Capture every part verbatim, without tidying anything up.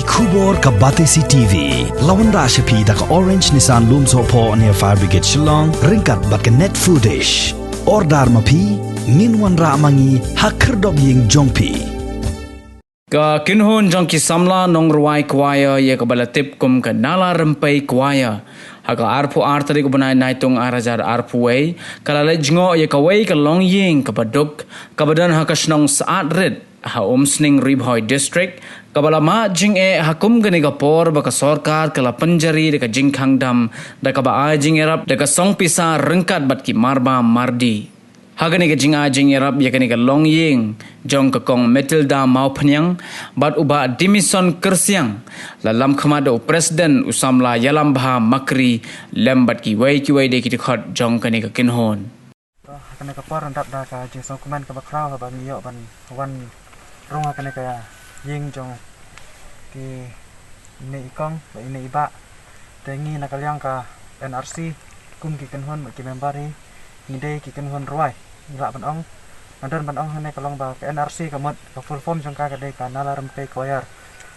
Khubor ka Batesi T V la wanrah sha phi da ka Orange Nissan Lumsohphoh near Fire Brigade Shillong ryngkat bad ka Net Foodish. Order ma phi, ngin wanrah ma ngi ha khyrdop ïing jong phi. Ka kynhun jong ki samla nongrwai kwaya ïa kaba la tip kum ka Nala Rympei Kwaya, ha ka arphew ar tarik u bnai Naitung ar hajar arphew wei, ka la leit jngoh ïa kawei ka longïing kaba duk, kaba don ha ka shnong Saatrit, ha Umsning, Ri Bhoi District, kaba la mad jingeh ha kum kane ka por ba ka sorkar ka la pynjari da ka jingkhang dam, da kaba ai jingïarap da ka song pisa ryngkat bad ki marbam mardi. Ha kane ka jingai jingïarap ïa kane ka longïing jong ka Kong Matilda Mawphniang bad u Bah Dimison Kyrsiang, la lam khmat da u President u samla Ïalambha Makri lem bad kiwei kiwei de ki dkhot jong kane ka kynhun. To, ha kane ka por, nda da ka jingsngewkmen kaba khraw haba ngi ïoh ban wan rung ha kane ka ïing jong kine i kong bad ine i bah. Te ngi na ka liang ka N R C, kum ki kynhun bad ki member hi, ngi dei ki kynhun rwai, ngi lah ban ong, nga don ban ong hangne ka long ba ka N R C ka mut, ka full form jong ka ka dei ka Nala Rympei Kwaya.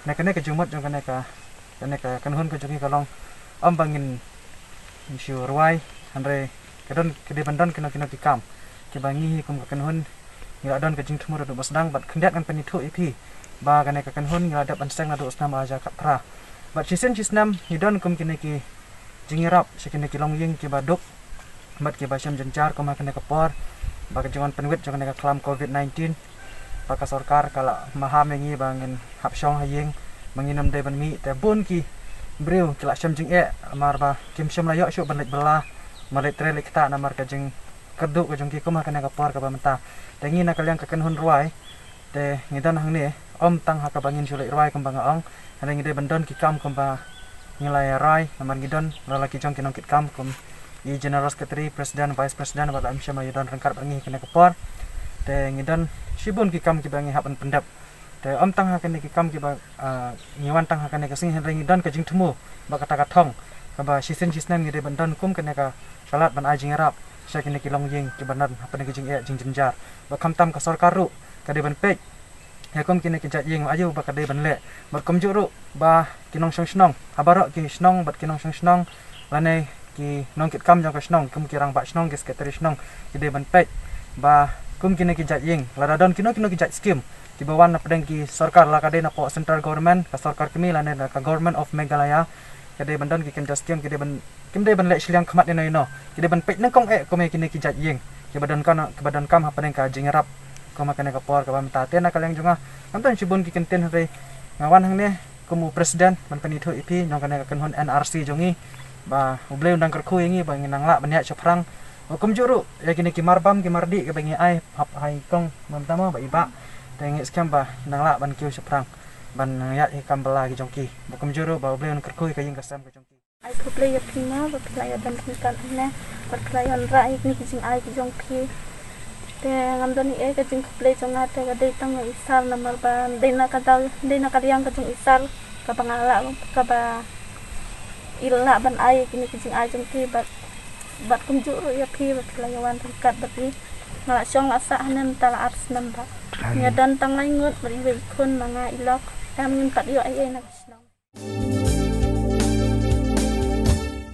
Na kane ka jingmut jong kane ka, kane ka kynhun ka jong ngi ka long, ym ba ngin, ngin shu rwai, hynrei ka don, ka dei ban don kino kino ki kam kiba ngi hi kum ka kynhun ngi la don ka jingthmu naduh ba sdang, bad khyndiat ngan pynithuh ïa phi ba kane ka kynhun ngi la dep ban seng naduh u snem ar hajar khatphra. Bad shisien shisnem ngi don kum kine ki jingïarap sha kine ki longïing kiba duk bad kiba shem jynjar kum ha kane ka por, ba ka jingwan pynwit jong kane ka khlam covid nineteen, ba ka sorkar ka la maham ïa ngi ba ngin hap shong ha ïing, ba ngin ym dei ban mih, te bun ki briew ki la shem jingeh, namar ba kim shym la ïoh shuh ban leit bylla, ban leit trei leit ktah namar ka jingkyrduh ka jong ki kum ha kane ka por kaba mynta. Te ngi na ka liang ka kynhun rwai, te ngi don hangne, ym tang ha kaba ngin shu leit rwai kumba nga ong, hynrei ngi dei ban don ki kam kumba ngi la ïa rai, namar ngi don la la ki jong ki nongkitkam kum i General Secretary, President, Vice President, ba la ym shym la ïa don ryngkat bad ngi ha kane ka por. Te ngi don shibun ki kam kiba ngi hap ban pyndep. Te ym tang ha kane ki kam kiba, ah, ngi wan tang ha kane ka sngi, hynrei ngi don ka jingthmu ba kata ka thong kaba shisien shisnem ngi dei ban don kum kane ka, ka lad ban ai jingïarap sha kine ki longïing kiba don hapdeng ka jingeh jingjynjar. Ba khamtam ka sorkar ruh ka dei ban peit ïa kum kine ki jait ïing, aïu ba ka dei ban leh. Bad kumjuh ruh ba ki nongshong shnong ha baroh ki shnong bad ki nongshong shnong lane ki nongkitkam jong ka shnong, kum ki rangbah shnong, ki sekretari shnong, ki dei ban peit ba kum kine ki jait ïing, lada don kino kino ki jait skim kiba wan napdeng ki sorkar, la ka dei napoh central government, ka sorkar kmie, lane na ka Government of Meghalaya, ka dei ban don ki kynja skim, ki dei ban, kim dei ban leh shiliang khmat ïano ïano, ki dei ban peit nyngkong eh kum ïa kine ki jait ïing kiba donkam, kiba donkam hapdeng ka jingïarap kum ha kane ka por kaba mynta. Te na ka liang jong nga, ngam don shibun ki kyntien, hynrei nga wan hangne kum u President ban pynithuh ïa phi jong kane ka kynhun N R C jong ngi, ba U Blei un dang kyrkhu ïa ngi ba ngin nang lah ban ïaid shaphrang. Ba kumjuh ruh ïa kine ki marbam ki mardih kiba ngi ai hap ha i kong mynta mo, ba i bah, te ngi skhem ba nang lah ban kiew shaphrang ban ïaid ïa ki kam bylla ki jong ki. Ba kumjuh ruh ba U Blei un kyrkhu ïa ka ïing ka sem ka jong ki. Ai khublei ïa phi mo ba phi la ïa don ryngkat hangne, ba phi la ïa wanrah ïa kine ki jingai ki jong phi. Te ngam don ei ei ka jingkhublei jong nga, te ka dei tang ïa i Sar, namar ba dei na ka daw, dei na ka liang ka jong i Sar kaba nga lah, kaba i lah ban ai ïa kine ki jingai jong phi, bad, bad kumjuh ruh ïa phi ba phi la ïa wan ryngkat bad i. Nga la shong la sah hangne mynta la ar snem bad nga don tang lai ngut bad iwei i khun ma nga i lok. Em, ngim pat ïoh ei ei na